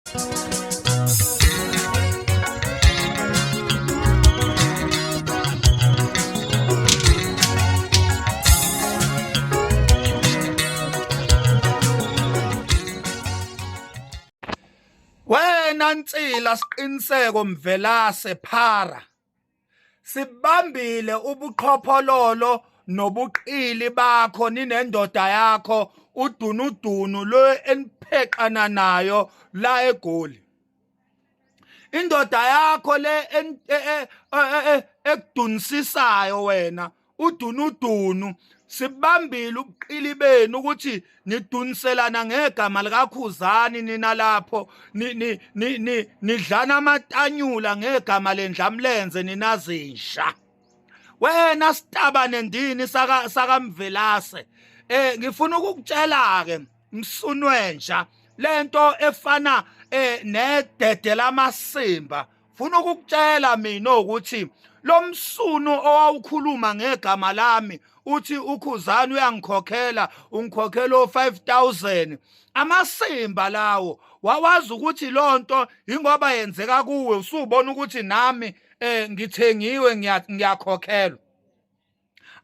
Wena Nsila Siqiniseko Mvelase Phara, sibambile ubuqhophololo nobuqili bakho ninendoda yakho udunudunu lo enipheqana nayo la eGoli. Indoda yakho le ekudunisisayo wena udunudunu, sibambile ubuqili benu ukuthi niduniselana ngegama likaKhuzani nina lapho nidlana amatanyula ngegama lendlamlenze ninazinja. Wena sitabane ndini saka sakaMvelase, ngifuna ukukutshela ke msunwenja lento efana nedede lamasimba. Funa ukukutshela mina ukuthi lo msunu owawukhuluma ngegama lami uthi uKhuzani uyangikhokhela, ungikhokhela o5000 amasimba lawo, wawazi ukuthi lonto ingoba yenzeka kuwe usubona ukuthi nami ngithengiwe, ngiyakhokhelwa.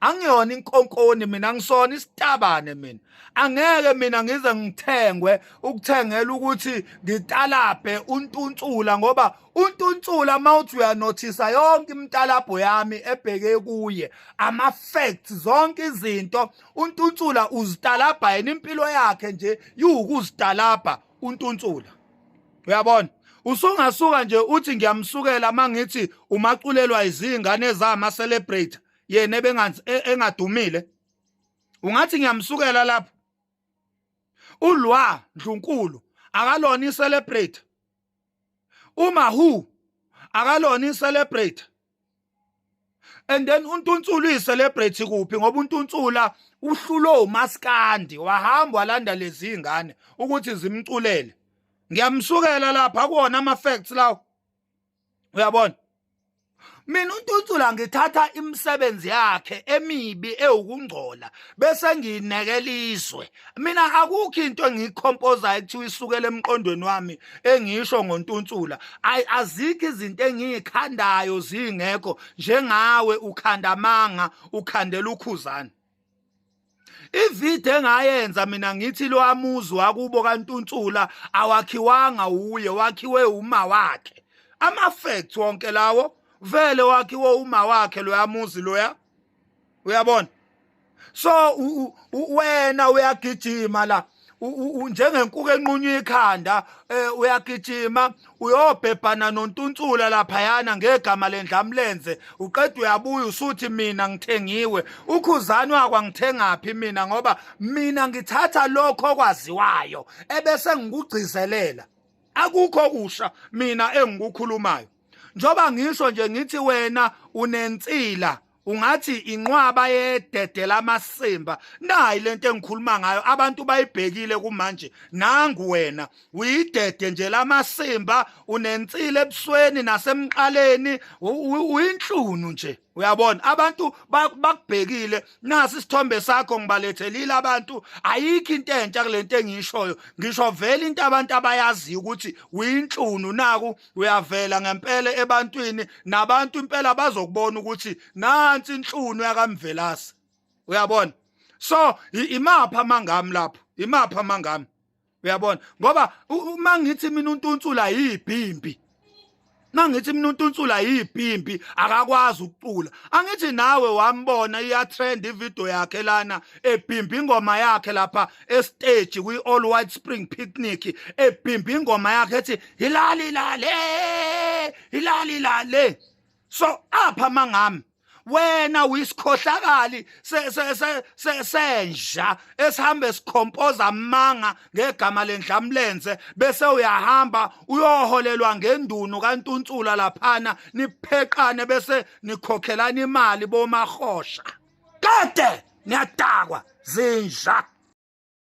Angiyona inkonkoni mina, ngisona isitabane mina. Angeke mina ngize ngithengwe ukuthengela ukuthi ngitalabhe untuntsula, ngoba untuntsula mawuthi uyanothisa yonke imitalabho yami ebheke kuye, ama facts, zonke izinto untuntsula uzitalabha yena, impilo yakhe nje iwukuzitalabha untuntsula. Uyabona, usungasuka nje uthi ngiyamsukela mangithi umaculelwa izingane zama celebrate yena ebenganzi engadumile, ungathi ngiyamsukela lapho. Ulwa Ndlunkulu akalona i-celebrate, uma who akalona i-celebrate, and then uNtuntsula uyi-celebrate kuphi? Ngoba uNtuntsula uhlulo umaskandi, wahamba walanda lezi ingane ukuthi zimculele. Ngiyamsukela lapha akuwona ama facts lawo. Uyabona, mina uNtuntsula ngithatha imisebenzi yakhe emibi ewukungcola bese ngiyinekela izwe. Mina akukho into engiyikhompozayo ekuthiwa isukela emqondweni wami engisho ngoNtuntsula. Azikho izinto engiyikhandayo zingekho, njengawe ukhanda amanga ukhandela uKhuzani. Ivideo engayenza mina ngithi lo amuzi wakubo kaNtuntsula awakhiwanga uye, wakhiwe uma wakhe. Ama facts wonke lawo, vele wakhiwe uma wakhe lo yamuzi loya. Uyabona, so wena uyagijima la njengenkuku enqunywa ikhanda, uyagijima uyobhebhana nontuntsula laphayana ngegama lendlamlenze, uqeda uyabuya usuthi mina ngithengiwe. UKhuzani wakwa ngithengaphi mina? Ngoba mina ngithatha lokho okwaziwayo ebese ngikugcizelela, akukho kusha mina engikukhulumayo. Njoba ngisho nje ngithi wena unensila ungathi inqwaba yedede lamasimba, nayi lento engikhuluma ngayo abantu bayibhekile kumanje. Nangu wena uyidede nje lamasimba, unensila ebusweni nasemqaleni, uyinhlunu nje. Uyabona, abantu bakubhekile, nasi isithombe sakho ngibalethelile abantu. Ayikho into entsha kulento engiyishoyo, ngisho vele into abantu abayaziyo ukuthi uyinhlunu. Naku uyavela ngempela ebantwini, nabantu impela bazokubona ukuthi nansi inhlunu yakaMvelase. Uyabona, so imapha amangami lapho, imapha amangami? Uyabona, ngoba uma ngithi mina untuntsula yibhimbi, nangithi mina untuntsula yibhimbi akakwazi ukucula, angithi nawe wambona iya trend ivideo yakhe lana ebhimba ingoma yakhe lapha estage kwi All White Spring Picnic, ebhimba ingoma yakhe ethi hilali lale hilali lale. So apha mangami wena uyisikhohlakali senja esihambe sikhompoza amanga ngegama lendlamlenze, bese uyahamba uyoholelwa ngendunu kaNtuntsula laphana, nipheqane bese nikhokhelana imali bomahosha. Kade niyadakwa zinja.